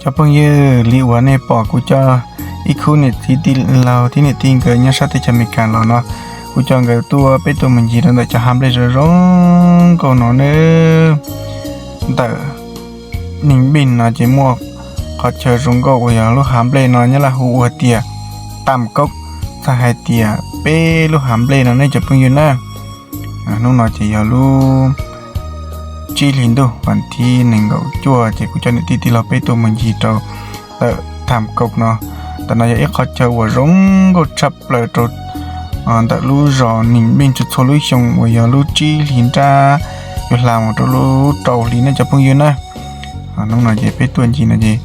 Cov phooj ywg, li uas nej pom kuv coj ib khub niam txiv tij laug thiab niam tij nkawd nyob sab teb chaws Amelikas los no, kuv coj nkawd tuaj peb tuaj mus ncig rau ntawm cov hav nplej zoo zoo nkauj no nawb. Ntawm Ninh Bình no ces muaj qhov chaw zoo nkauj uas yog lub hav nplej no Nyab Laj hu ua tias Tam Cốc, txhais hais tias peb lub hav nplej no ne cov phooj ywg na. Hnub no ces yog lub tsib hlis ntuj vas thib nees nkaum cuaj ces kuv coj niam tij tij laug peb tuaj mus ncig rau ntawm Tam Cốc no. Ntawm no yog ib qhov chaw uas zoo nkauj tshaj plaws rau ntawm lub zos Ninh Bình txhua txhua lub xyoo uas yog lub tsib hlis nrab yuav hla mus rau lub rau hli ne cov phooj ywg na. Hnub no ces peb tuaj ncig no ces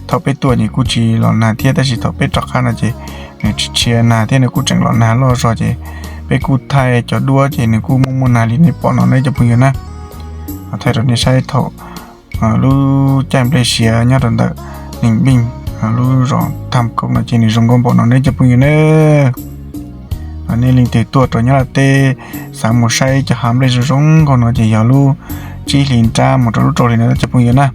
thaum peb tuaj ces kuj tsis los nag thiab, tab sis thaum peb rov qab no ces nws tsis tshia nag thiab nws kuj tseem los nag loj zog ces peb kuj thaij cov duab ces nws kuj muaj muaj nag li nej pom no ne cov phooj ywg na. Thaij rau nej saib thaum lub caij nplej siav nyob rau ntawm Ninh Bình, lub zos Tam Cốc no ces nws zoo nkauj npaum no ne cov phooj ywg na. Nej leej twg tuaj rau Nyab Laj teb xav mus saib cov hav nplej zoo zoo nkauj no ces yog lub tsib hlis nrab mus rau lub rau hli no cov phooj ywg na.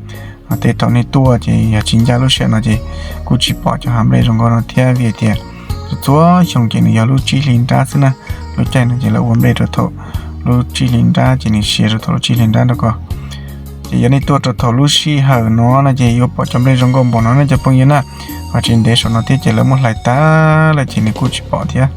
Tej thaum nej tuaj ces yog tsis ncaj lub sij hawm no ces kuj tsis pom cov hav nplej zoo nkauj no thiab, vim tias txhua txhua xyoo ces nws yog lub tsib hlis nrab xwb na. Lub caij no ces lawv ua nplej rau thaum lub tsib hlis nrab ces nws siav rau thaum lub tsib hlis nrab rau ko. Ces yog nej tuaj rau thaum lub sij hawm no no ces yuav pom cov nplej zoo nkauj npaum no ne cov phooj ywg na. Ho tsis ntev saum no thiab ces lawv muab hlais tag lawm ces nws kuj tsis pom thiab.